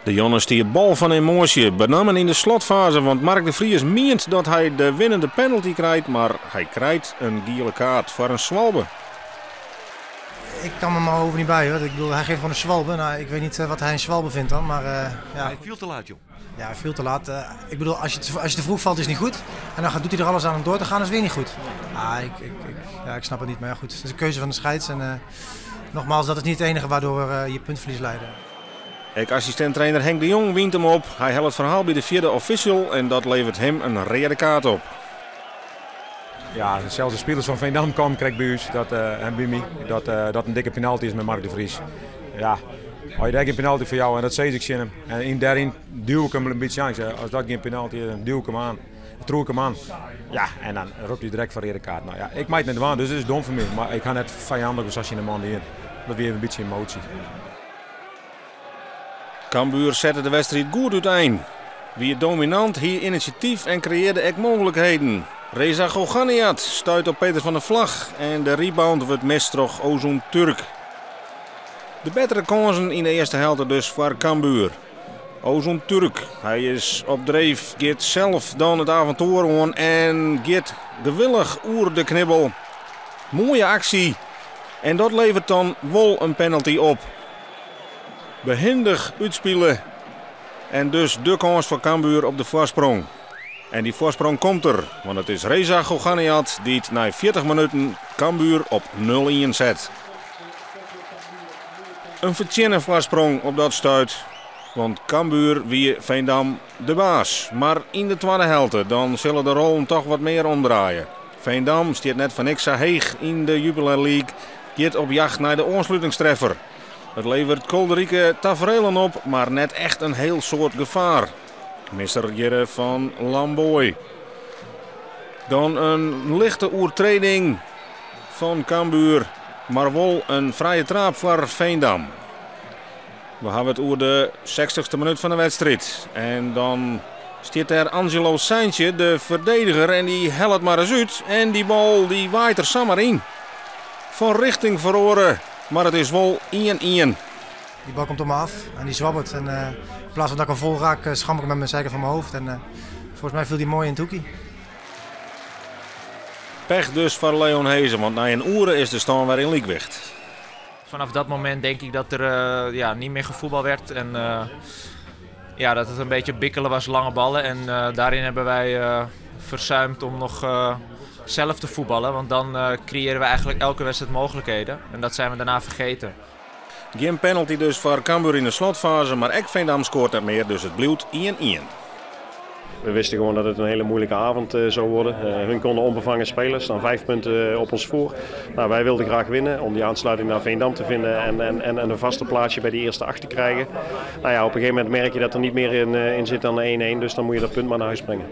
De Jonne stie bol fan emoasje, benammen yn de slotfaze, want Mark de Vries mient dat hy de winnende penalty krijt, mar hy krijt in giele kaart foar in swalbe. Ik kan me mijn hoofd niet bij, hoor. Ik bedoel, hij geeft gewoon een schwalbe. Nou, ik weet niet wat hij een schwalbe vindt dan, maar ja. Hij viel te laat, joh. Ja, veel te laat. Ik bedoel, als je te vroeg valt is niet goed. En dan doet hij er alles aan om door te gaan, is weer niet goed. Ah, ja, ik snap het niet, maar ja, goed. Het is een keuze van de scheids. En nogmaals, dat is niet het enige waardoor we je puntverlies leiden. Ek assistint-trainer Henk de Jong wynt him op. Hy hellet it ferhaal by de fjirde official en dat leveret him in reade kaart op. Ja, sels de spilers fan Veendam komme krekt by ús dat, en by my, dat in dikke penalty is mei Mark de Vries. Ja, as je dêr gjin penalty foar jouwe, en dat sis ik tsjin him. En dêryn duw ik him in bytsje oan. Ik sei, as dat gjin penalty is, dan duw ik him oan. Dan triuw ik him oan. Ja, en dan ropt hy direkt foar reade kaart. Nou ja, ik mei it net dwaan, dus it is dom fan my. Mar ik ha net fijannich sa tsjin de man dien. Dat wie even in bytsje emoasje. Cambuur sette de wedstriid goed útein. Wie dominant, hie inisjatyf en kreëarre ek mooglikheden. Reza Ghoochannejhad stuit op Peter van der Vlag en de rebound wurdt mist troch Ozun Türk. De bettere kânsen yn de earste helte dus foar Cambuur. Ozun Türk, hy is op dreef, giet sels dan it avontoer oan en giet gewillich oer de knibbel. Moaie aksje en dat leveret dan wol in penalty op. Behindich útspile en dus de kâns foar Cambuur op de foarsprong. En dy foarsprong komt der, want it is Reza Ghoochannejhad dy't nei 40 minuten Cambuur op 0-1 set. In fertsjinne foarsprong op dat stuit, want Cambuur wie Veendam de baas. Mar yn de twadde helte dan sille de rollen dochs wat mear omdraaie. Veendam stiet net foar niks sa heech yn de Jupiler League, giet op jacht nei de oanslutingstreffer. It leveret kolderieke taferelen op, mar net echt in hiel soad gefaar. Mister Jirre fan Lamboy. Dan in lichte oertrêding fan Cambuur, mar wol in frije traap foar Veendam. We hawwe it oer de 60ste minút fan de wedstriid. En dan stiet dêr Angelo Cijntje, de ferdediger, en dy hellet mar ris út. En dy bal dy waait der samar yn. Fan rjochting feroare, mar it is wol 1-1. Die bal komt op me af en die zwabbert. En in plaats van dat ik hem vol raak, schamp ik hem met mijn zijkant van mijn hoofd. En volgens mij viel die mooi in het hoekje. Pech dus foar Leon Hese, want nei in oere is de stân wer yn lykwicht. Vanaf dat moment denk ik dat er ja, niet meer gevoetbal werd. En ja, dat het een beetje bikkelen was, lange ballen. En daarin hebben wij verzuimd om nog zelf te voetballen. Want dan creëren we eigenlijk elke wedstrijd mogelijkheden. En dat zijn we daarna vergeten. Gjin penalty dus foar Cambuur yn de slotfaze, mar ek Veendam skoart net mear, dus it bliuwt 1-1. We wisten gewoon dat het een hele moeilijke avond zou worden. Hun konden onbevangen spelen, staan 5 punten op ons voor. Nou, wij wilden graag winnen om die aansluiting naar Veendam te vinden en een vaste plaatsje bij die eerste 8 te krijgen. Nou ja, op een gegeven moment merk je dat er niet meer in zit dan 1-1, dus dan moet je dat punt maar naar huis brengen.